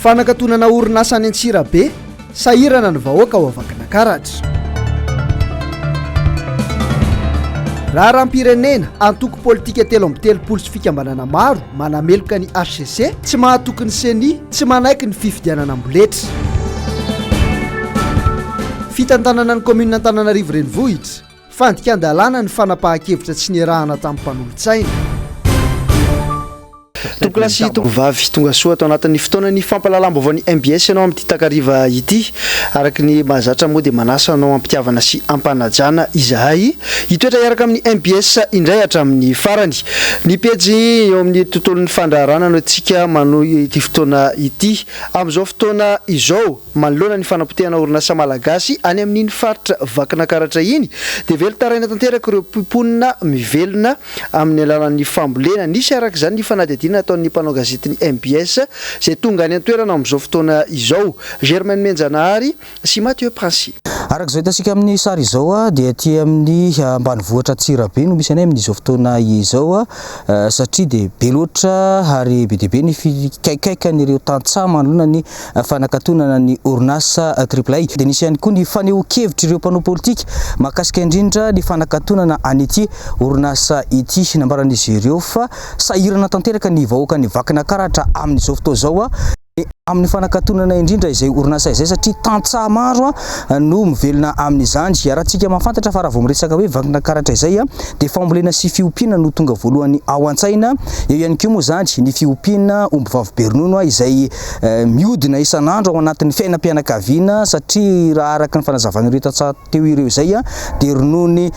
Fanakatonana orinasa any Antsirabe, sahirana ny vahoaka ao Vakinankaratra. Raharaham-pirenena, antoko politika 33 sy fikambanana maro manameloka ny hcc, tsy mahatoky ny ceni, tsy manaiky ny fifidianana amboletra. Fitantanana ny kaominina Antananarivo Renivohitra, Fandikan-dalàna ny fanapahan-kevitra tsy niarahana tamin'ny mpanolotsaina. Tompokolahy sy tompokovavy, tonga soa ato anatin'ny fotoanan'ny fampahalalam-baovaon'ny mbs ianao amin'ity takariva ity. Araka ny mahazatra moa dia manasa anao am-pitiavana sy am-panajana izahay hitoetra hiaraka amin'ny mbs indray hatramin'ny farany. Ny pejy eo amin'ny tontolon'ny fandraharahana no entintsika manohy ity fotoana ity. Amin'izao fotoana izao, Manoloana ny fanapotehana orinasa malagasy any amin'iny faritra Vakinakaratra iny dia velon-taraina tanteraka ireo mponina mivelona amin'ny alalan'ny fambolena. Nisy araka izany ny fanadihadiana nataon'ny mpanao gazetin'ny mbs izay tonga any an-toerana amin'izao fotoana izao, Germaine Menjanahary sy Mathieu Princi. Araka izao hitantsika amin'ny sary izao dia aty amin'ny ambanivohitra Antsirabe no misy anay amin'izao fotoana izao. satria dia be loatra ary be dia be ny fikaikaikan'ireo tantsaha manoloana ny fanakatonana ny orinasa Triple A. Dia nisy ihany koa ny fanehoan-kevitr'ireo mpanao politika mahakasika indrindra ny fanakatonana an'ity orinasa ity. Nambaran'izy ireo fa sahirana tanteraka ny vahoakan'i Vakinakaratra amin'izao fotoana izao. Amin'ny fanakatonana indrindra izay orinasa izay satria tantsaha maro no mivelona amin'izany. Iarahantsika mahafantatra fa raha vao miresaka hoe Vakinankaratra izay dia fambolena sy fiompiana no tonga voalohany ao an-tsaina. Eo ihany koa moa izany ny fiompiana ombivavy be ronono izay mihodina isan'andro ao anatin'ny fiainam-pianakaviana satria raha araka ny fanazavan'ireo tantsaha teo ireo izay dia ronono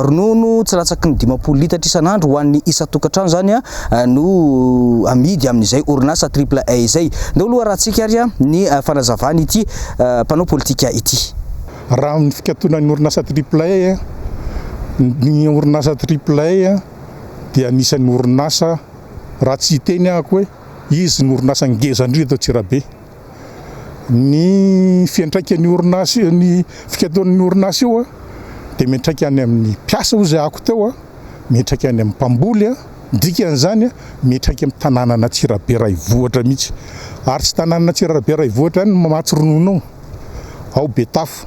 ronono tsy latsaky ny 50 litatra isan'andro ho an'ny isan-tokantrano izany no amidy amin'izay orinasa Triple A izay. Ndao aloha arahantsika ary ny fanazavan'ity mpanao politika ity. Raha ny fikatonan'ny orinasa Triple A, ny orinasa Triple A dia anisan'ny orinasa raha tsy hiteny ahako hoe izy no orinasa ngeza indrindra eto Antsirabe. Ny fiantraikan'ny orinasa, ny fikatonan'ny orinasa io dia miantraika any amin'ny mpiasa hoy izaho teo, miantraika any amin'ny mpamboly, dikan'izany miantraika amin'ny tanànan'Antsirabe Raivohitra mihitsy. Ary tsy tanànan'Antsirabe Raivohitra ihany no mamatsy ronono ao, ao Betafo,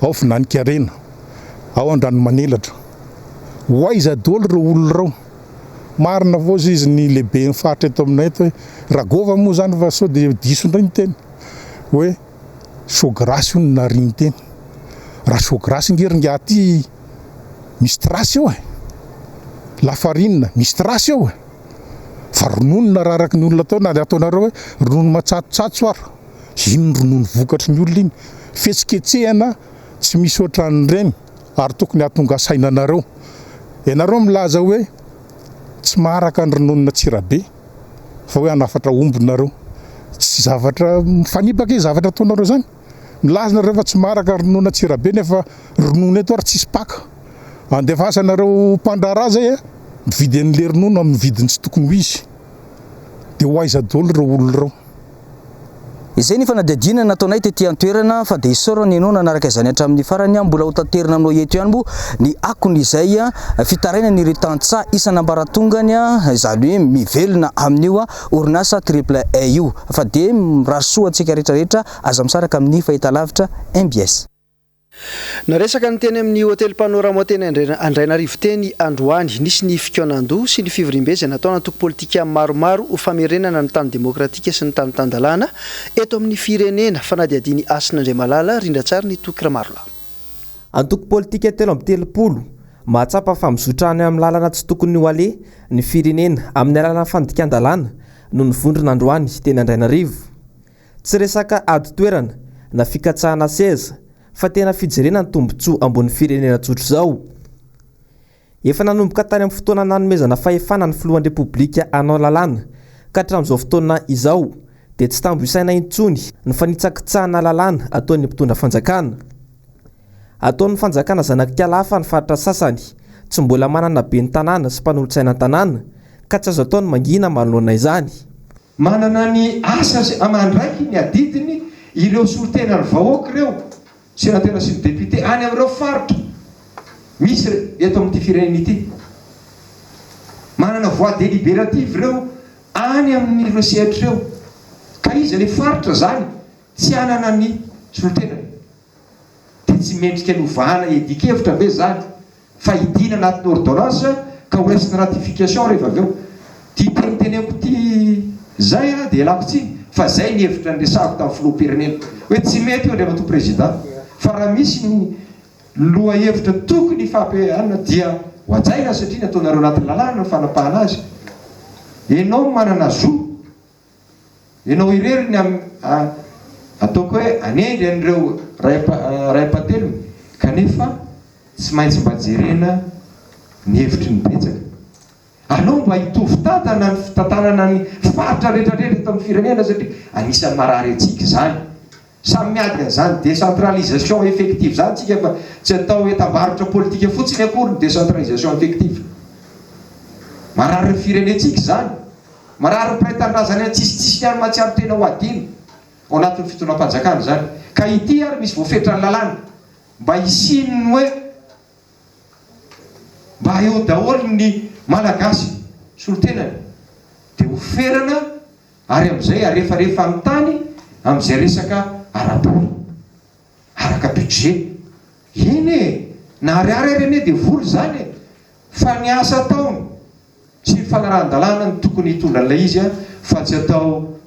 ao Vinanikarena, ao Andranomanelatra. Ho aiza daholo ireo olona ireo? Marina foza izy ny lehiben'ny faritra eto aminay eto hoe Ragova moa zany fa sao dia diso indray ny teny hoe Sograsy hono nariany teny. Raha Sograsy nge ry ngiahy ty misy trace eo e! Lafarinina misy trace eo e! Fa ronono nararaky ny olona tao na dia ataonareo hoe ronono matsatsotsatso ary iny ronono vokatry ny olona iny. Fihetsiketsehana tsy misy ohatran'ireny. ary tokony hahatonga saina anareo. Ianareo milaza hoe tsy maharaka ny rononon'Antsirabe fa hoe hanafatra omby nareo. Tsy zavatra mifanipaka io zavatra ataonareo izany. Milaza nareo fa tsy maharaka rononon'Antsirabe nefa ronono eto ary tsisy mpaka. Andefasanareo mpandraharaha zay a, mividy an'le ronono amin'ny vidiny tsy tokony ho izy. Dia ho aiza daholo ireo olona ireo? Izay ny fanadihadiana nataonay tety an-toerana fa dia isaorana ianao nanaraka izany hatramin'ny farany. Mbola ho taterina aminao eto ihany moa ny akon'izay fitarainan'ireo tantsaha isan'ambaratongany, izany hoe mivelona amin'io orinasa Triple A io. Fa dia mirary soa antsika rehetra rehetra, aza misaraka amin'ny fahitalavitra mbs. Naresaka ny teny amin'ny hotely Panorama teny Andrainarivo teny androany. Nisy ny fikaonandoha sy ny fivoriambe izay nataon'antoko politika maromaro ho famerenana ny tany demokratika sy ny tany tan-dalàna eto amin'ny firenena. Fanadihadian'i Hasina Andriamalala, rindrantsary ny Toky Ramarolahy. Antoko politika 33 mahatsapa fa mizotra any amin'ny lalana tsy tokony ho aleha ny firenena amin'ny alalan'ny fandikan-dalàna no nivondrona androany teny Andrainarivo. Tsy resaka ady toerana na fikatsahana seza fa tena fijerena ny tombontsoa ambony firenena tsotr'izao. Efa nanomboka tany amin'ny fotoana nanomezana fahefana ny filohan'ny Repoblika hanao lalàna ka hatramin'izao fotoana izao dia tsy tambo isaina intsony ny fanitsakitsahana lalàna ataon'ny mpitondra fanjakana. Ataon'ny fanjakana zanak'ikala hafa ny faritra sasany tsy mbola manana ben'ny tanàna sy mpanolotsaina an-tanàna ka tsy azo atao ny mangina manoloana izany. Manana ny asa sy amandraikiny ny adidiny ireo solontenan'ny vahoaka ireo, senatera sy ny député any amin'ireo faritra misy eto amin'ity firenena ity. Manana voix délibérative ireo any amin'ireo sehatra ireo. Ka iza le faritra zany tsy hanana ny solontenany? Dia tsy mendrika ny hovahana hiadian-kevitra ve zany fa hidiana anatin'ny ordonnance ka ho raisina ratification rehefa avy eo? Ty teny teneniko ty zay a dia ialako tsiny fa zay ny hevitra niresahako tamin'ny filoham-pirenena hoe tsy mety io Andriamatoa Prezida fa raha misy ny lohahevitra tokony hifampianina dia ho hajaina satria nataonareo anatin'ny lalàna ny fanapahana azy. Enao manana zo, enao irery ny am ataoko hoe hanendry an'ireo ray ray ampahatelony kanefa tsy maintsy mba jerena ny hevitry ny betsaka. Aleo mba hitovy tantana ny fitantanana ny faritra rehetra rehetra eto amin'ny firenena satria anisan'ny marary antsika izany. Samy miady an'izany décentralisation effective izany tsika fa tsy atao entam-barotra politika fotsiny akory ny décentralisation effective. Marary ny firenentsika izany. Marary ny mpiray tanindrazana any an-tsisitsisiny any mahatsiaro tena ho adino ao anatin'ny fitondram-panjakana izany. Ka ity ary misy voafetran'ny lalàna mba hisian'ny hoe mba eo daholo ny Malagasy solontenany dia ho ferana Ary amin'izay arefarefa ny tany amin'izay resaka ara-bola, araka budget. Eny e! Na ariary ary anie dia vola izany e! Fa ny asa ataony sy ny fanarahan-dalàna no tokony hitondra an'ilay izy fa tsy atao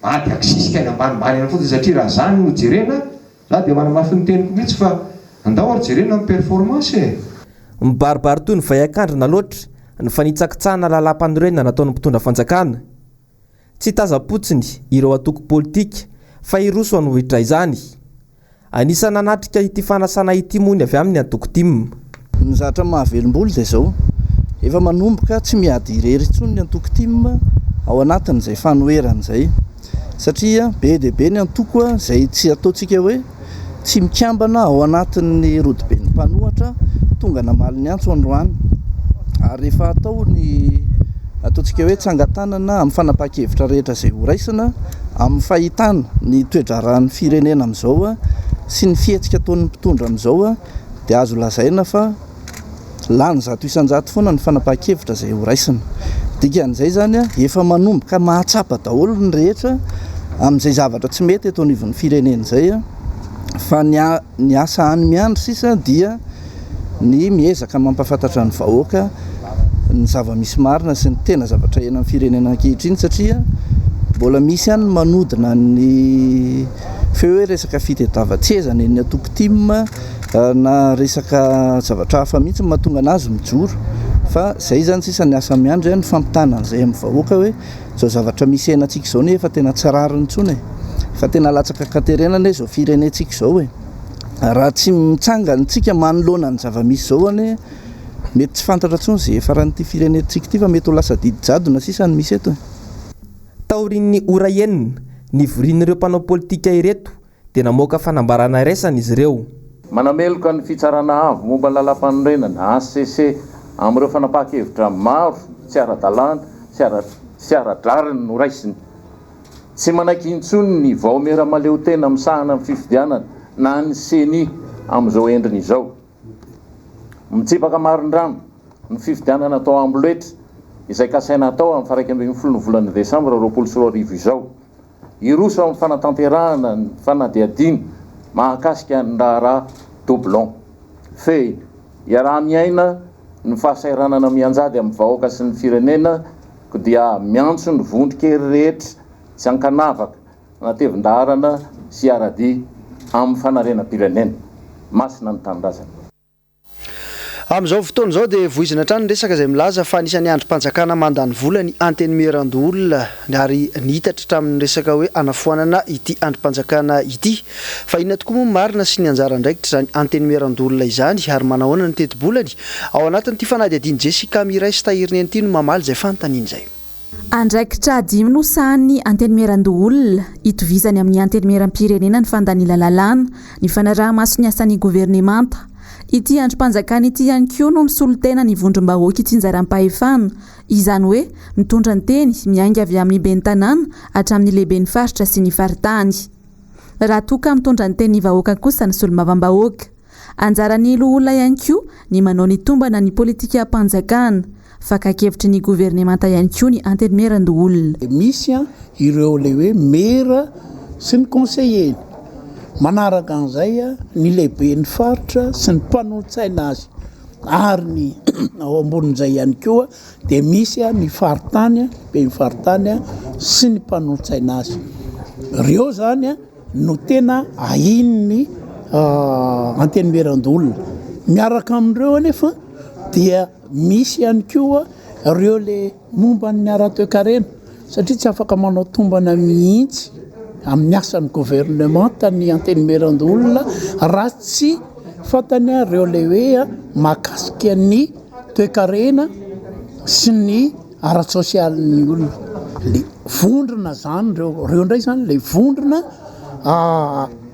ady aksisika any ambanimbany any fotsiny satria raha izany no jerena, za dia manamafy ny teniko mihitsy fa andao ary jerena ny performance e! Mibaribary toy ny vay an-kandrina loatra ny fanitsakitsahana lalàmpanorenana nataon'ny mpitondra fanjakana. Tsy tazam-potsiny ireo antoko politika fa hiroso hanohitra izany. Anisan'ny nanatrika ity fanasana ity moa ny avy amin'ny antoko tim. Ny zavatra mahavelom-bolo dia izao, efa manomboka tsy miady irery intsony ny antoko tim ao anatin'izay fanoherana izay. Satria be dia be ny antoko izay tsy ataontsika hoe tsy mikambana ao anatin'ny rodoben'ny mpanohatra tonga namaly ny antso androany. Ary rehefa atao ny ataontsika hoe tsangan-tanana amin'ny fanapahan-kevitra rehetra izay horaisina amin'ny fahitana ny toe-draharahan'ny firenena amin'izao sy ny fihetsika ataon'ny mpitondra amin'izao dia azo lazaina fa Lany 100% foana ny fanapahan-kevitra izay ho raisina. Dikan'izay izany, efa manomboka mahatsapa daholo ny rehetra amin'izay zavatra tsy mety eto anivon'ny firenena izay fa ny ny asa any miandry sisa dia ny miezaka mampahafantatra ny vahoaka ny zava-misy marina sy ny tena zavatra iainan'ny firenena ankehitriny satria mbola misy ihany ny manodina ny feo hoe resaka fitediavan-tseza ny an'ny antoko tim. Na resaka zavatra hafa mihitsy no mahatonga anazy mijoro fa zay zany sisa ny asa miandry ny fampitana an'izay amin'ny vahoaka hoe zao zavatra misy iainantsika izao anie efa tena tsy rariny intsony e, efa tena latsaka an-katerena anie izao firenentsika izao e, raha tsy mitsangana isika manoloana ny zava-misy izao anie mety tsy fantatra intsony izay hiafaran'ity firenentsika ity fa mety ho lasa didy jadona sisa no misy eto e. Taorian'ny ora enina nivorian'ireo mpanao politika ireto dia namoaka fanambarana iraisana izy ireo. Manameloka ny Fitsarana Avo momba ny Lalàmpanorenana, hcc, amin'ireo fanapahan-kevitra maro tsy ara-dalàna sy ara-drariny noraisiny. Tsy manaiky intsony ny Vaomiera Mahaleotena misahana ny fifidianana na ny Ceni amin'izao endriny izao. Mitsipaka marindrano ny fifidianana atao amboletra izay kasaina hatao amin'ny faha 11 ny volana desambra 2020 izao. Hiroso amin'ny fanatanterahana ny fanadihadiana mahakasika ny raharaha doublon. Fehiny, iaraha-miaina ny fahasahiranana mianjady amin'ny vahoaka sy ny firenena koa dia miantso ny vondron-kery rehetra tsy ankanavaka hanatevin-daharana sy hiara-dia amin'ny fanarenam-pirenena. Masina ny tanindrazana. Amin'izao fotoana izao dia voizina hatrany ny resaka izay milaza fa anisan'ny andrim-panjakana mandany vola ny Antenimierandoholona ary niitatra hatramin'ny resaka hoe hanafoanana ity andrim-panjakana ity. Fa inona tokoa moa ny marina sy ny anjara andraikitr'izany Antenimierandoholona izany ary manahoana ny tetibolany? Ao anatin'ity fanadihadian'i Jessica Miray sy Tahirineny ity no mamaly izay fanontaniana izay. Andraikitra dimy no sahanin'ny Antenimierandoholona, itovizany amin'ny Antenimierampirenena ny fandaniana lalàna, ny fanaraha-maso ny asan'ny governemanta. Ity andrim-panjakana ity ihany koa no misolo tena ny vondrom-bahoaka itsinjaram-pahefana, izany hoe mitondra ny teny miainga avy amin'ny ben'ny tanàna hatramin'ny lehiben'ny faritra sy ny faritany. Raha toa ka mitondra ny tenin'ny vahoaka kosa ny solombavambahoaka. Anjaran'ny loholona ihany koa ny manao ny tombana ny politikam-panjakana. Fakan-kevitry ny governemanta ihany koa ny Antenimierandoholona. Misy ireo ilay hoe maire sy ny conseiller-ny. Manaraka an'izay ny lehiben'ny faritra sy ny mpanolotsaina azy ary ny ao ambonin'izay ihany koa dia misy ny faritany, ben'ny faritany sy ny mpanolotsaina azy. Ireo izany no tena ahian'ny Antenimierandoholona. Miaraka amin'ireo anefa dia misy ihany koa ireo le momba ny ara-toekarena satria tsy afaka manao tombana mihitsy amin'ny asan'ny governemanta ny Antenimierandoholona raha tsy fantany ireo le hoe mahakasika ny toekarena sy ny ara-tsosialin'ny olona. Le vondrona zany ireo, ireo indray zany le vondrona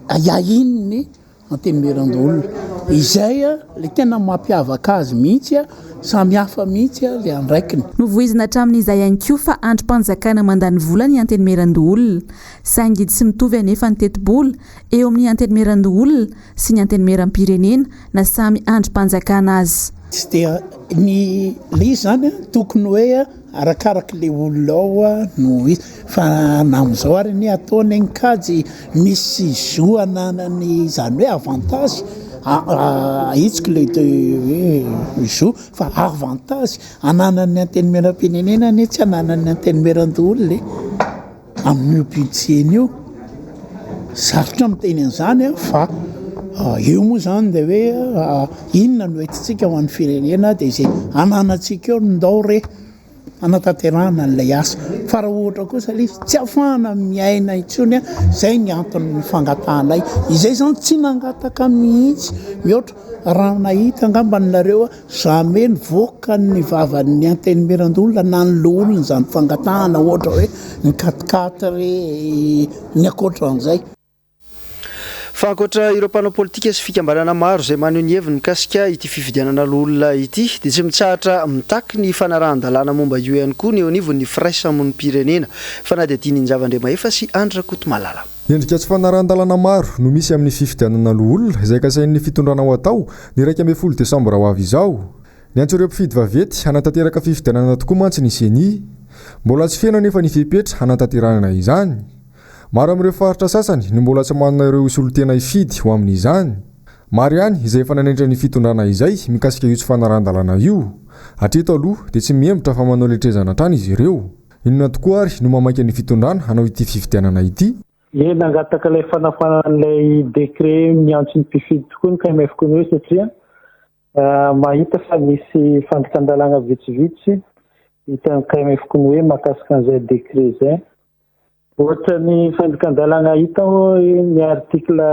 ahiahian'ny Antenimierandoholona. Izay ilay tena mampiavaka azy mihitsy, samy hafa mihitsy ilay andraikiny. Novoizina hatramin'izay ihany koa fa andrim-panjakana mandany vola ny Antenimierandoholona. Saingy tsy mitovy anefa ny tetibola eo amin'ny Antenimierandoholona sy ny Antenimierampirenena na samy andrim-panjakana aza. Tsy dia ny ilay izy izany tokony hoe Arakaraka le olona ao no izy fa na amin'izao ary anie ataony ny kajy misy zo ananany izany hoe avantage ahitsiko le hoe zo fa avantage ananan'ny antenimierampirenena anie tsy ananan'ny antenimierandoholona e, amin'io budget-ny io, sarotra miteny an'izany fa eo moa izany dia hoe inona no entintsika ho an'ny firenena dia izay ananantsika eo no ndao re hanatanterahana an'ilay asa fa raha ohatra kosa ilay izy tsy afahana miaina intsony izay ny anton'ny fangatahanay, izay izany tsy nangataka mihitsy mihoatra raha nahita angamba nareo Jamais nivoaka ny vavan'ny antenimierandoholona na ny loholona izany fangatahana ohatra hoe ny quat-quatre ny ankoatran'izay. Fa ankoatra ireo mpanao politika sy fikambanana maro izay maneho ny heviny mikasika ity fifidianana loholona ity dia tsy mitsahatra mitaky ny fanarahan-dalàna momba io ihany koa ny eo anivon'ny firaisamonim-pirenena. Fanadihadiana Injava Andriamahefa sy Andry Rakotomalala. Endrika tsy fanarahan-dalàna maro no misy amin'ny fifidianana loholona izay kasain'ny fitondrana ho atao ny 11 desambra ho avy izao. Niantso ireo mpifidy vaventy hanatanteraka fifidianana tokoa mantsy ny Ceni. Mbola tsy feno anefa ny fepetra hanatanterahana izany. Maro amin'ireo faritra sasany no mbola tsy manana ireo solontena hifidy ho amin'izany. Maro ihany izay efa nanaitra ny fitondrana izay mikasika io tsy fanarahan-dalàna io. Hatreto aloha dia tsy mihemotra fa manao letrezana hatrany izy ireo. Inona tokoa ary no mamaika ny fitondrana hanao ity fifidianana ity? Ie, nangataka ilay fanafoanana an'ilay décret miantso ny mpifidy tokoa ny KMF Konoe satria mahita fa misy fandikan-dalàna vitsivitsy hitan'ny KMF Konoe mahakasika an'izay décret izay. Ohatra ny fandikan-dalàna hita hoe ny article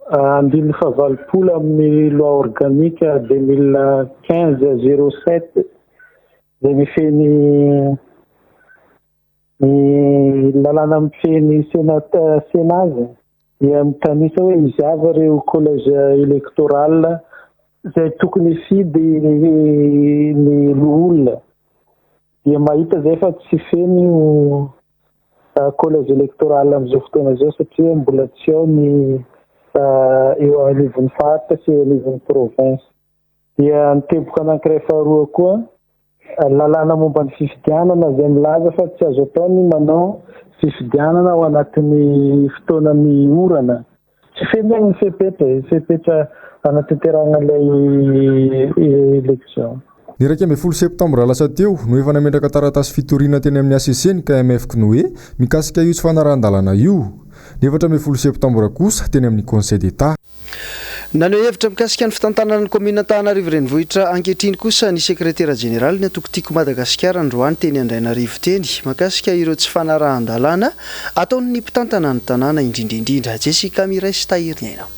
Andininy fahavalopolo amin'ny loi organique 2015 07 izay mifehy ny ny lalàna mifehy ny Sénat Sénat dia mitanisa hoe izy avy ireo collège électoral izay tokony hifidy ny loholona dia mahita izay fa tsy feno io collège électoral amin'izao fotoana izao satria mbola tsy ao ny eo anivon'ny faritra sy eo anivon'ny province. Dia ny teboka anankiray faharoa koa, lalàna momba ny fifidianana izay milaza fa tsy azo atao ny manao fifidianana ao anatin'ny fotoanan'ny orana. Tsy feno ny fepetra e, fepetra hanatanterahana ilay élection. Ny 11 septambra lasa teo no efa nametraka taratasy fitoriana teny amin'ny hcc ny KMF Cnoe mikasika io tsy fanarahan-dalàna io. Ny 14 septambra kosa teny amin'ny Conseil d'Etat. Naneho hevitra mikasika ny fitantanana ny kaominina Antananarivo Renivohitra ankehitriny kosa ny sekretera jeneralin'ny antoko Tiako Madagasikara androany teny Andrainarivo teny mahakasika ireo tsy fanarahan-dalàna ataon'ny mpitantana ny tanàna indrindra indrindra. Jessica Miray sy Tahiriniaina.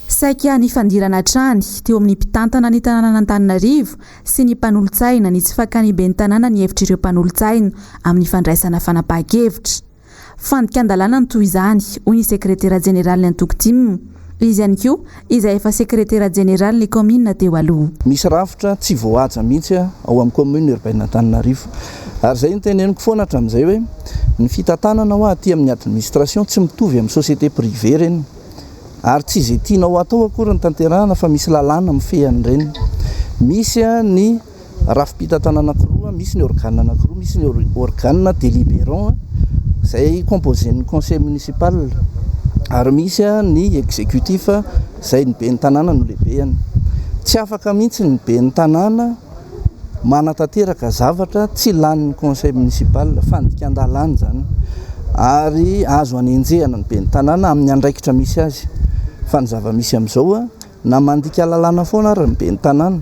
Saika nifandirana hatrany teo amin'ny mpitantana ny tanànan'Antananarivo sy ny mpanolotsaina ny tsy fakan'ny ben'ny tanàna ny hevitr'ireo mpanolotsaina amin'ny fandraisana fanapahan-kevitra. Fandikan-dalàna ny toy izany, hoy ny sekretera jeneralin'ny antoko tim. Izy ihany koa izay efa sekretera jeneralin'ny kaominina teo aloha. Misy rafitra tsy voahaja mihitsy ao amin'ny commune urbaine Antananarivo. Ary izay no teneniko foana hatramin'izay hoe ny fitantanana hoa aty amin'ny administration tsy mitovy amin'ny société privée ireny. Ary tsy izay tianao hatao akory no tanterahana fa misy lalàna mifehy an'ireny. Misy ny. rafi-pitantanana anankiroa, misy ny organe anankiroa, misy ny organe délibérant izay composé-n'ny conseil municipal ary misy ny exécutif izay ny ben'ny tanàna no lehibeny. Tsy afaka mihitsy ny ben'ny tanàna manatanteraka zavatra tsy lanin'ny conseil municipal, fandikan-dalàna izany ary azo anenjehana ny ben'ny tanàna amin'ny andraikitra misy azy. Fa ny zava-misy amin'izao na mandika lalàna foana ary ny ben'ny tanàna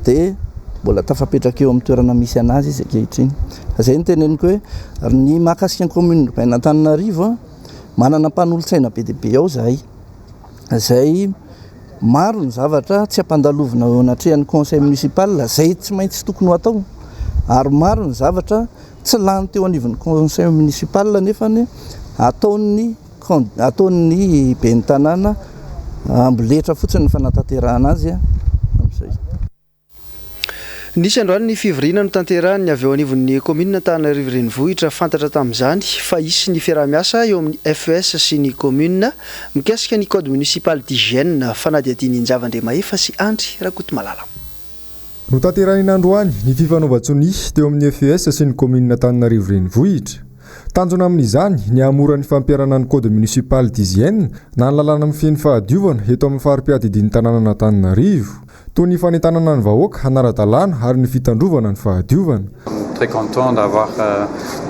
dia mbola tafapetraka eo amin'ny toerana misy an'azy izy ankehitriny. Izay no teneniko hoe ny mahakasika ny commune urbaine Antananarivo, manana mpanolotsaina be dia be ao izahay. Izay maro ny zavatra tsy ampandalovina eo anatrehan'ny conseil municipal izay tsy maintsy tokony ho atao ary maro ny zavatra tsy lany teo anivon'ny conseil municipal nefa ataon'ny ataon'ny ben'ny tanàna amboletra fotsiny ny fanatanterahana azy amin'izay. Nisy androany ny fivoriana notanterahin'ny avy eo anivon'ny kaominina Antananarivo Renivohitra. Fantatra tamin'izany fa hisy ny fiaraha-miasa eo amin'ny FES sy ny kaominina mikasika ny code municipal d'hygiène. Fanadihadian'i Njava Andriamahefa sy Andry Rakotomalala. Notanterahina androany ny fifanaovan-tsonia teo amin'ny FES sy ny kaominina Antananarivo Renivohitra. Tanjona amin'izany ny hahamora ny fampiharana ny code municipal d'hygiène na ny lalàna mifehy ny fahadiovana eto amin'ny fari-piadidian'ny tanànan'Antananarivo. Toy ny fanentanana ny vahoaka hanara-dalàna ary ny fitandrovana ny fahadiovana. Très content d'avoir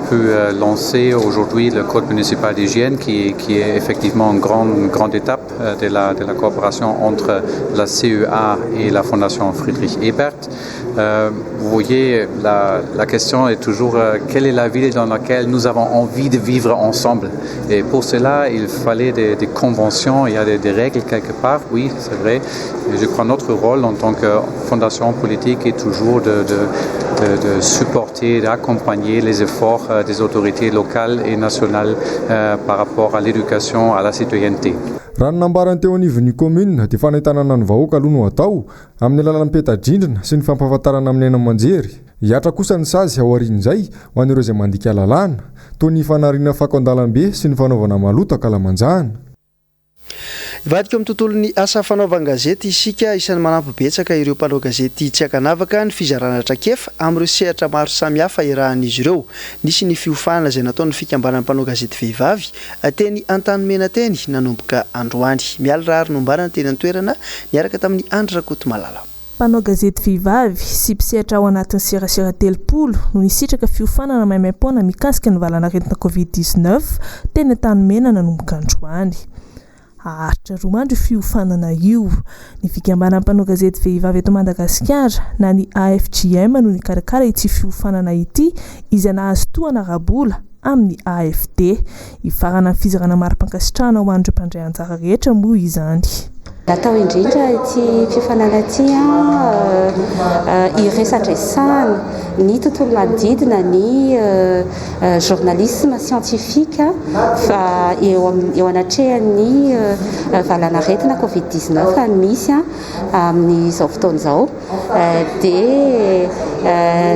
pu lancer aujourd'hui le code municipal d'hygiène qui qui est effectivement une grande une grande étape de la de la coopération entre la CEA et la fondation Friedrich Ebert. Vous voyez la la question est toujours quelle est la ville dans laquelle nous avons envie de vivre ensemble et pour cela il fallait des des conventions, il y a des des règles quelque part, oui c'est vrai et je crois notre rôle en tant que fondation politique est toujours de de de de supporter, d'accompagner les efforts des autorités locales et nationales par rapport à l'éducation, à la citoyenneté. Raha ny nambarany teo anivon'ny kaominina dia fanentanana ny vahoaka aloha no atao, amin'ny alalan'ny peta-drindrina sy ny fampahafantarana amin'ny haino aman-jery. Hihatra kosa ny sazy aorian'izay ho an'ireo izay mandika lalàna, toy ny fanariana fako an-dalambe sy ny fanaovana maloto ankalamanjana. Hivadika eo amin'ny tontolon'ny asa fanaovan-gazety isika. Isan'ny manampy betsaka ireo mpanao gazety tsy ankanavaka ny fizarana traikefa amin'ireo sehatra maro samihafa iarahan'izy ireo. Nisy ny fiofanana izay nataon'ny fikambanan'ny mpanao gazety vehivavy teny Antanimena teny nanomboka androany. Mialy Raharinombana teny an-toerana niaraka tamin'i Andry Rakotomalala. Mpanao gazety vehivavy sy mpisehatra ao anatin'ny serasera 30 no nisitraka fiofanana maimaimpoana mikasika ny valanaretina Covid 19 teny Antanimena nanomboka androany. Haharitra roa andro io fiofanana io. Ny fikambanan'ny mpanao gazety vehivavy eto Madagasikara na ny AFJM no nikarakara ity fiofanana ity izay nahazo tohana ara-bola amin'ny AFD. Hifarana amin'ny fizarana mari-pankasitrahana ho an'ireo mpandray anjara rehetra moa izany. Natao indrindra ity fiofanana ity hiresadresahana ny tontolo manodidina ny journalisme scientifique fa eo eo anatrehan'ny valanaretina covid 19 misy amin'izao fotoana izao. Dia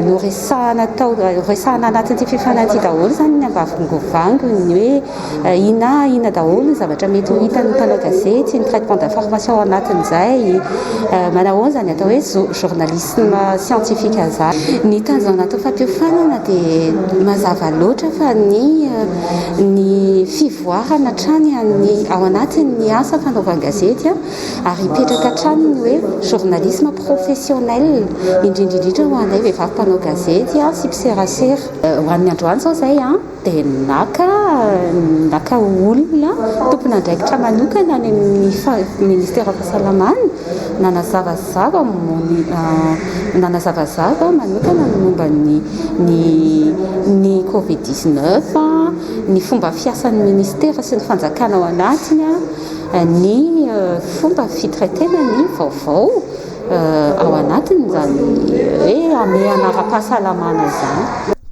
noresahana tao, noresahana anatin'ity fiofanana ity daholo izany ny ambavingovangony, ny hoe inona inona daholo ny zavatra mety ho hitan'ny mpanao gazety, ny traitement d'information ao anatin'izay, manahoana izany atao hoe journalisme scientifique izany. Ny tanjona anatin'ny fampiofanana dia mazava loatra fa ny ny fivoarana hatrany ny ao anatin'ny asa fanaovan-gazety. Ary hipetraka hatrany ny hoe journalisme professionnel, indrindra indrindra ho anay vehivavy mpanao gazety sy mpiserasera. Ho an'ny androany izao izay dia naka naka olona tompon'andraikitra manokana any amin'ny ministeran'ny fahasalamana nanazavazava nanazavazava manokana ny momba ny ny ny covid 19, ny fomba fiasan'ny ministera sy ny fanjakana ao anatiny. ny fomba fi-traiter-na ny vaovao ao anatin'izany hoe hamehana ara-pahasalamana izany.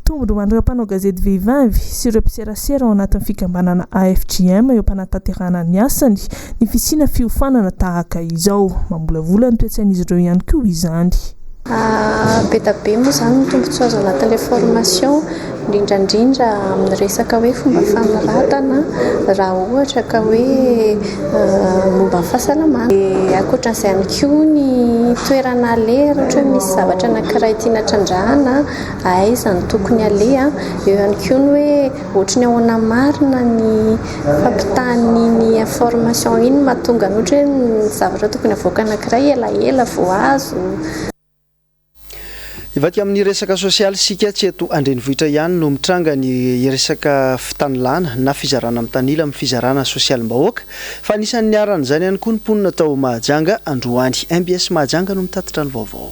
Tombony ho an'ireo mpanao gazety vehivavy sy ireo mpiserasera ao anatin'ny fikambanana AFJM eo am-panatanterahana ny asany ny fisiana fiofanana tahaka izao. Mamolavola ny toe-tsain'izy ireo ihany koa izany. Be da be moa izany ny tombontsoa azo anatin'ilay formation, indrindra indrindra amin'ny resaka hoe fomba fanoratana raha ohatra ka hoe momba ny fahasalamana. Dia ankoatran'izay ihany koa ny toerana aleha raha ohatra hoe misy zavatra anankiray tiana trandrahana, aiza no tokony aleha. Eo ihany koa ny hoe ohatry ny ahoana marina ny fampitahan'iny information iny mahatonga ny ohatra hoe ny zavatra tokony havoaka anankiray elaela vao azo. Hivadika amin'ny resaka sosialy isika, tsy eto an-drenivohitra ihany no mitranga ny resaka fitanilana na fizarana mitanila amin'ny fizarana sosialim-bahoaka fa anisan'ny niharan'izany ihany koa ny mponina tao Mahajanga androany. Mbs Mahajanga no mitatitra ny vaovao.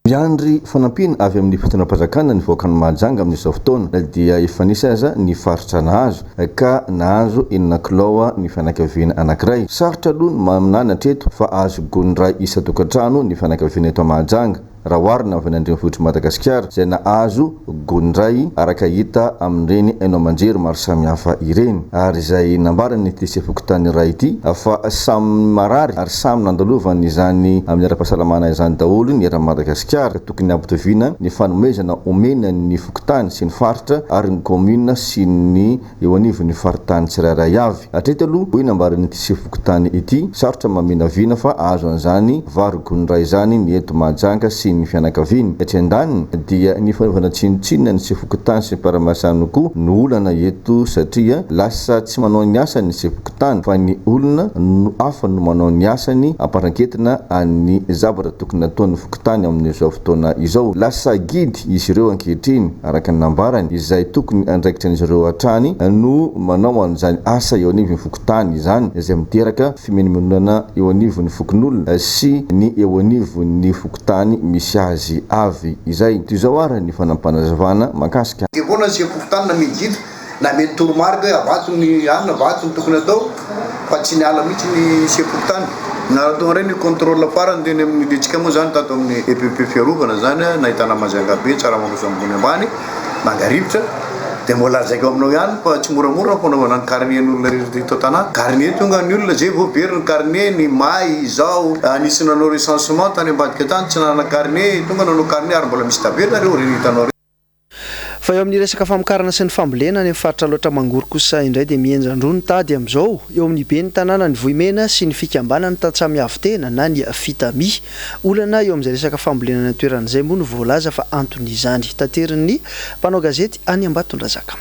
Miandry fanampiana avy amin'ny fitondram-panjakana ny vahoakan'i Mahajanga amin'izao fotoana na dia efa nisy aza ny faritra nahazo ka nahazo enina kilao ny fianakaviana anankiray. Sarotra aloha ny maminany hatreto fa azo gony iray isan-tokantrano ny fianakaviana eto Mahajanga raha oharina avy any an-drenivohitr'i Madagasikara izay nahazo gony iray araka hita amin'ireny haino aman-jery maro samihafa ireny ary izay nambaran'ity sefo-fokontany iray ity fa samy marary ary samy nandalovany izany amin'ny ara-pahasalamana izany daholo ny eran'i Madagasikara ka tokony hampitoviana ny fanomezana omena ny fokontany sy ny faritra ary ny kaominina sy ny eo anivon'ny faritany tsirairay avy. Hatreto aloha, hoy nambaran'ity sefo fokontany ity, sarotra maminavina fa azo an'izany vary gony iray izany ny eto Mahajanga sy ny fianakaviany. Etsy andaniny, dia ny fanaovana tsinontsinona ny sefo fokontany sy ny mpiara-miasa aminy koa no olana eto satria lasa tsy manao ny asany ny sefo fokontany fa ny olona hafa no manao ny asany ampandraiketina an'ny zavatra tokony hataon'ny fokontany amin'izao fotoana izao. Lasa gidy izy ireo ankehitriny, araka ny nambarany, izay tokony andraikitran'izy ireo hatrany no manao an'izany asa eo anivon'ny fokontany izany, izay miteraka fimenomenonana eo anivon'ny fokonolona sy ny eo anivon'ny fokontany misy azy avy izay. Toy izao ary ny fanampinazavana mahakasika. Dia foana ny sefom-pokontany nameno guide, nameno toromarika hoe avato ny anona, avato ny tokony atao fa tsy niala mihitsy ny sefom-pokontany. Nahatonga indray ny contrôle farany teny amin'ny letsika moa izany tato amin'ny EPP Fiarovana izany nahitana Majunga be, Tsaramaroso ambony ambany, Mangarivotra. Dia mbola lazaiko aminao ihany fa tsy moramora ny fanaovana ny carnet n'olona rehetra eto an-tanàna. Carnet tonga ny olona zay vao very ny carnet, ny may izao, nisy nanao recensement tany ambadika tany tsy nanana carnet, tonga nanao carnet ary mbola misy tavela ireo ireny hitanao ireny. Fa eo amin'ny resaka famokarana sy ny fambolena any amin'ny faritra Alaotra Mangoro kosa indray dia mihenjan-droa ny tady amin'izao eo amin'ny ben'ny tanànan'i Vohimena sy ny fikambanan'ny tantsaha miavo-tena na ny Fitami. Olana eo amin'izay resaka fambolena any an-toerana izay moa no voalaza fa anton'izany. Taterin'ny mpanao gazety any Ambatondrazaka.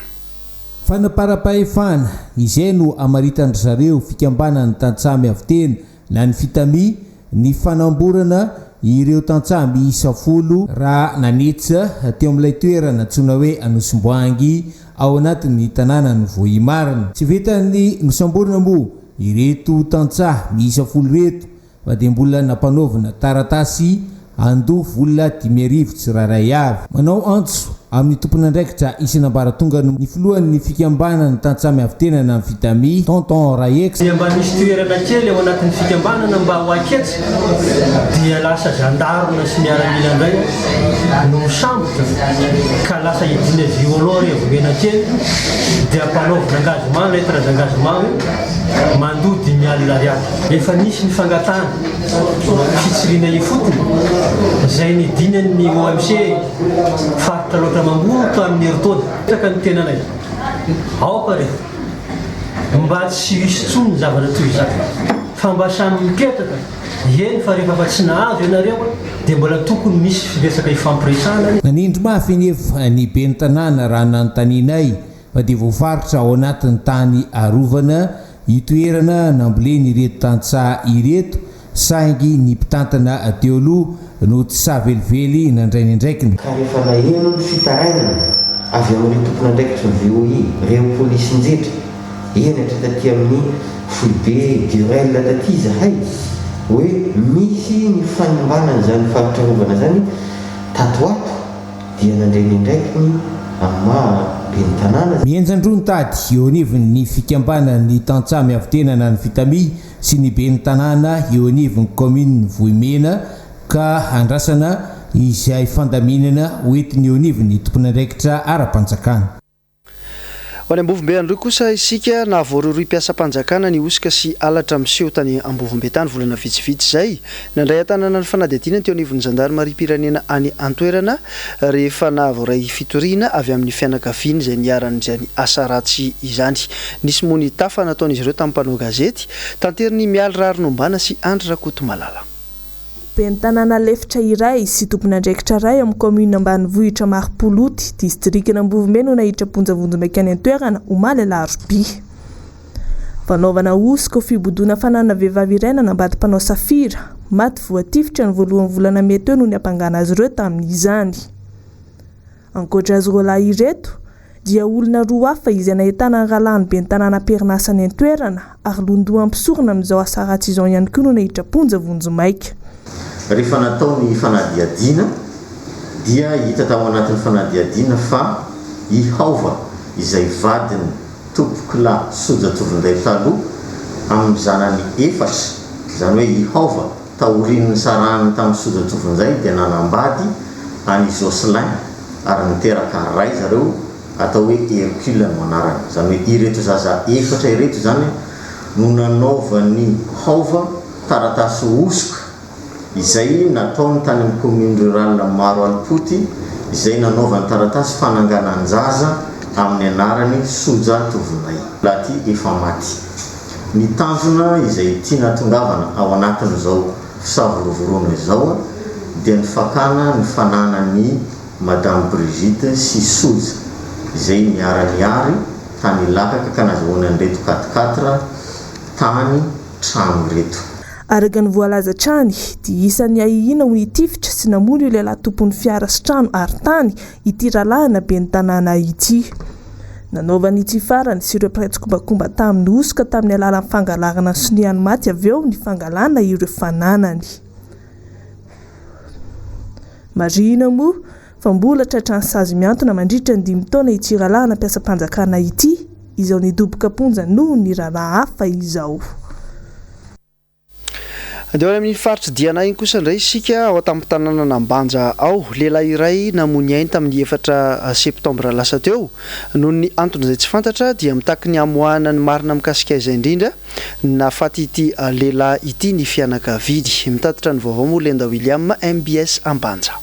Fanaparam-pahefana, izay no amaritan-dry zareo fikambanan'ny tantsaha miavo-tena na ny Fitami, ny fanamborana ireo tantsaha miisa folo raha nanetsa teo amin'ilay toerana antsoina hoe Anosimboahangy ao anatin'ny tanànan'i Vohimarina. Tsy vitan'ny nosamborina moa ireto tantsaha miisa folo ireto fa dia mbola nampanaovina taratasy handoa vola 5000 tsirairay avy. Manao antso amin'ny tompon'andraikitra isan'ambaratongany ny filohan'ny fikambanana tantsaha miavotena na ny Fitami, Tonton Raex. Dia mba misy toerana kely ao anatin'ny fikambanana mba ho aketsy dia lasa zandarina sy miaramila indray no misambotra ka lasa idina violon revo mena kely dia ampanaovina engagement lettre d'engagement hoe mandoa 50 000 ariary. Efa nisy ny fangatahana fitsiriana ifotony izay nidinan'ny OMC faritra Alaotra Mangoro tamin'ny herintaona. Betsaka ny tenanay. Aoka re mba tsy hisy intsony ny zavatra toy izany fa mba samy mipetraka eny fa rehefa fa tsy nahazo ianareo dia mbola tokony misy resaka ifampiresahana. Nanindry mafy anefa ny ben'ny tanàna raha nanontanianay fa dia voafaritra ao anatin'ny tany arovana io toerana nambolen'ireto tantsaha ireto saingy ny mpitantana teo aloha no tsy sahy velively nandray ny andraikiny. Ka rehefa naheno ny fitarainana avy amin'ireo tompon'andraikitry ny VOI, ireo polisin-jetra, eny hatrany taty amin'ny foibe Durel taty izahay, hoe misy ny fanimbana an'izany faritra arovana izany tato ho ato, dia nandray ny andraikiny amin'ny maha ben'ny tanàna. Mihenjan-droa ny tady eo anivon'ny fikambanan'ny tantsaha miavo-tena na ny Fitami sy ny ben'ny tanàna eo anivon'ny kaominin'i Vohimena ka andrasana izay fandaminana hoentin'ny eo anivon'ny tompon'andraikitra ara-panjakana. Ho any Ambovombe Androy kosa isika, nahavoarohirohy mpiasam-panjakana ny hosoka sy halatra miseho tany Ambovombe tany volana vitsivitsy izay. Nandray an-tanana ny fanadihadiana ny teo anivon'ny zandarimariam-pirenena any an-toerana rehefa nahavoaray fitoriana avy amin'ny fianakaviany izay niharan'izany asa ratsy izany. Nisy moa ny tafa nataon'izy ireo tamin'ny mpanao gazety, tanterin'i Mialy Raharinombana sy Andry Rakotomalala. Ben'ny tanàna lefitra iray sy tompon'andraikitra iray ao amin'ny kaominina ambanivohitra Maropoloty, distrikan'Ambovombe no naiditra am-ponja vonjimaika any an-toerana, omaly alarobia. Fanaovana hosoka ho fibodoana fananana vehivavy iray nanambady mpanao safira, maty voatifitra ny voalohan'ny volana mey teo no niampangana azy ireo tamin'izany. Ankoatra azy roalahy ireto, dia olona roa hafa izay nahitana ny rahalahiny ben'ny tanàna am-perinasa any an-toerana ary londoham-pisorona amin'izao asa ratsy izao ihany koa no naiditra am-ponja vonjimaika. Rehefa natao ny fanadihadiana dia hita tao anatin'ny fanadihadiana fa i Haova izay vadin'i Tompokolahy Soja Tovonday taloha amin'ny zanany efatra, izany hoe i Haova Taorian'ny nisarahany tamin'i Soja Tovonjay dia nanambady an'i Jocelyn ary niteraka ray zareo atao hoe Hercule no anarany. Izany hoe ireto zaza efatra ireto izany no nanaovan'i Haova taratasy hosoka izay nataony tany amin'ny commune rurale Maroalipoty izay nanaovany taratasy fananganan-jaza amin'ny anarany Soja Tovonay. Lahy ity efa maty. Ny tanjona izay tiana hatongavana ao anatin'izao fisavorovoroana izao dia ny fakana ny fananan'i Madame Brigitte sy Soja izay niara-nihary tany Ilakaka ka nazahoany an'ireto quatre quatre tany trano ireto. Araka ny voalaza hatrany dia isan'ny ahiahiana ho nitifitra sy namono io lehilahy tompon'ny fiara sy trano ary tany ity rahalahina ben'ny tanàna ity. Nanaovan'ity farany sy ireo mpiray tsikombakomba taminy hosoka tamin'ny alalan'ny fangalarana ny sonian'ny maty avy eo ny fangalana ireo fananany. Marihina moa fa mbola tratran'ny sazy mihantona mandritra ny dimy taona ity rahalahina mpiasam-panjakana ity izao nidoboka am-ponja noho ny raharaha hafa izao. Andeha ho any amin'ny faritr'i Diana iny kosa indray isika, ao an-tampon-tanànan'Ambanja ao. Lehilahy iray namoy ny ainy tamin'ny efatra septambra lasa teo, noho ny antony izay tsy fantatra, dia mitaky ny hamoahana ny marina mikasika izay indrindra nahafaty ity lehilahy ity ny fianakaviany. Mitatitra ny vaovao moa Lenda William, mbs Ambanja.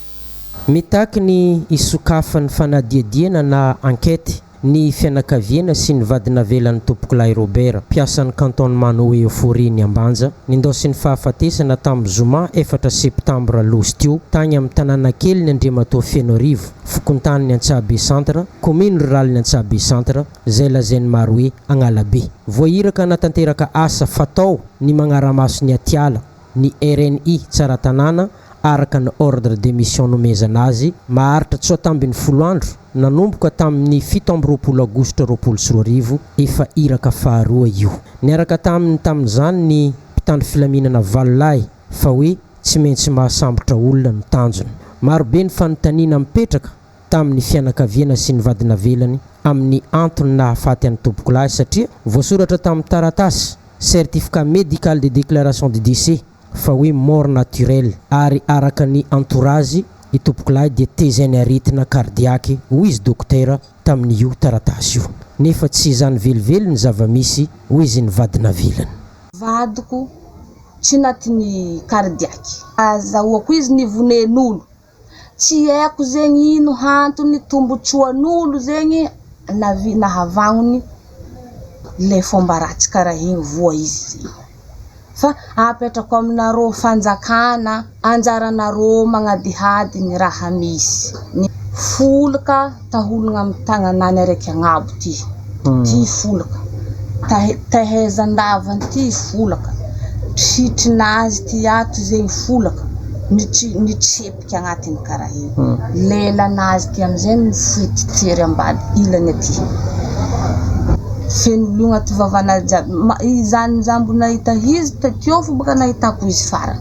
Mitaky ny hisokafan'ny fanadihadiana na enquête Ny fianakaviana sy ny vady navelan'i Tompokolahy Robert, mpiasan'ny cantonnement Noé Euphorie-ny Ambanja, nindaosin'ny fahafatesana tamin'ny zoma efatra septambra losy teo, tagny amin'ny tanàna kelin'i Andriamatoa Fenoarivo, fokontanin'i Antsahabe Centre, commune ruralin'i Antsahabe Centre, izay lazain'ny maro hoe Agnalabe. Voahiraka hanatanteraka asa fatao ny magnaramaso ny atiala, ny RNI Tsaratanàna araka ny ordre de mission nomezana azy maharitra tsoatambinifolo andro nanomboka tamin'ny 27 aogositra 2020, efa iraka faharoa io. Niaraka taminy tamin'izany ny mpitandro filaminana valo lahy fa hoe tsy maintsy mahasambotra olona no tanjona. Marobe ny fanontaniana mipetraka tamin'ny fianakaviana sy ny vady navelany amin'ny antony nahafaty an'i tompokolahy satria voasoratra tamin'ny taratasy, certificat médical de déclaration de décès, fa hoe mort naturelle ary araka ny entourage i tompokolahy dia tezain'ny aretina cardiaque hoy izy dokotera tamin'io taratasy io. Nefa tsy izany velively ny zava-misy hoy izy ny vady navelany. Vadiko tsy natin'ny cardiaque. Azahoako izy nivonen'olo Tsy haiko zegny ino antony tombotsoan'olo zegny navi- nahavagnony le fomba ratsy karaha igny voa izy zegny. Fa apetrako aminareo fanjakana, anjaranareo magnadihady ny raha misy. Ny folaka taolagna amy tagnanany araiky agnabo ty, ty folaka, tahe- tehezan-davany ty folaka, tritrinazy ty ato zegny folaka, nitri- nitrepiky agnatiny karaha igny, lelanazy ty amizay mifototra ery ambady ilany aty, feno liogna ty vavanazy jiaby, ma- izany za mbo nahita izy takeo fô bôka nahitako izy farany,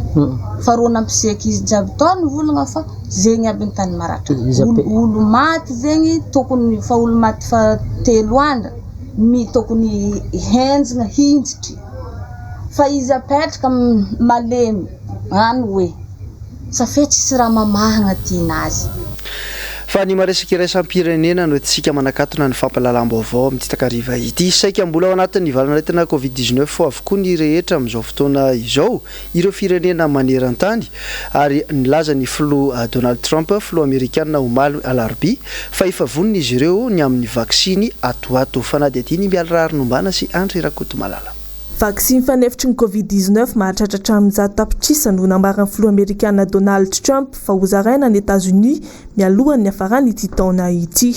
fa rô nampiseky izy jiaby tao nivolagna fa. Zegny aby ny tany maratra. Olo olo maty zegny tokony fa olo maty fa telo andro mi tokony henjagna hinjitry fa izy apetraka malemy any hoe ça fait tsisy raha mamahagna tianazy. Fa ny maresaka iraisam-pirenena no entintsika manakatona ny fampahalalam-baovao amin'ity takariva ity. Saika mbola ao anatin'ny valanaretina Covid 19 avokoa ny rehetra amin'izao fotoana izao, ireo firenena maneran-tany, ary nilaza ny filoha Donald Trump, filoha amerikana omaly alarobia, fa efa vonona izy ireo ny amin'ny vaksiny ato ho ato. Fanadihadiana i Mialy Raharinombana sy Andry Rakotomalala. Vaksiny fanefitry ny Covid 19 mahatratra hatramin'ny 100 tapitrisa no nambaran'ny filoha amerikana Donald Trump fa hozaraina any Etazonia mialohan'ny hafaran'ity taona ity.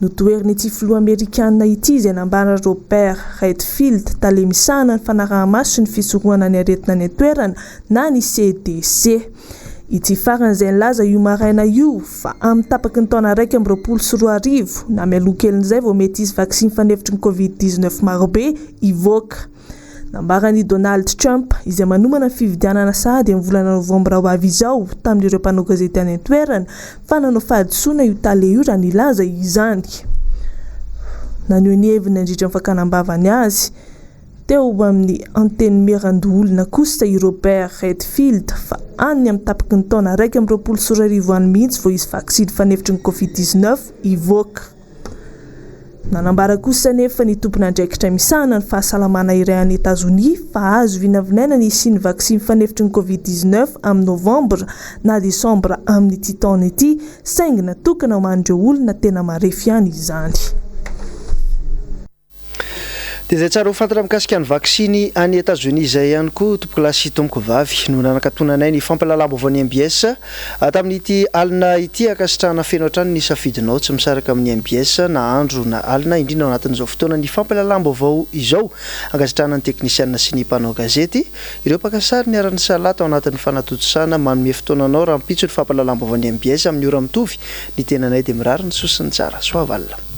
Notoherin'ity filoha amerikana ity izay nambaran'i Robert Redfield, tale misahana ny fanaraha-maso sy ny fisorohana ny aretina any an-toerana na ny CDC. Ity farany izay nilaza io maraina io fa amin'ny tapaky ny taona 2021 na mialoha kelin'izay vao mety hisy vaksiny fanefitry ny Covid 19 marobe hivoaka. Nambaran'i Donald Trump, izay manomana ny fifidianana sahady amin'ny volana novambra ho avy izao, tamin'ireo mpanao gazety any an-toerana, fa nanao fahadisoana io tale io raha nilaza izany. Naneho ny heviny nandritra ny fakana am-bavany azy teo amin'ny Antenimierandoholona kosa i Robert Redfield fa any amin'ny tapaky ny taona 2021 any mihitsy vao hisy vaksiny fanefitry ny Covid 19 hivoaka. Nanambara kosa anefa ny tompon'andraikitra misahana ny fahasalamana iray any Etazonia fa azo vinavinaina ny hisian'ny vaksiny fanefitry ny Covid 19 amin'ny novambra na desambra amin'ity taona ity, saingy natokana ho an'ireo olona tena marefo ihany izany. Dia izay tsara ho fantatra mikasika ny vaksiny any Etazonia izay ihany koa, tompokolahy sy tompokovavy, no nanakatonanay ny fampahalalam-baovaon'ny mbs tamin'ity alina ity. Ankasitrahana feno hatrany ny safidinao tsy misaraka amin'ny mbs na andro na alina, indrindra ao anatin'izao fotoanan'ny fampahalalam-baovao izao. Ankasitrahana ny teknisiana sy ny mpanao gazety, ireo mpaka sary niara-nisalahy tao anatin'ny fanatontosana. Manome fotoana anao rahampitso ny fampahalalam-baovaon'ny mbs amin'ny ora mitovy. Ny tenanay dia mirary ny soa sy ny tsara. Soava alina.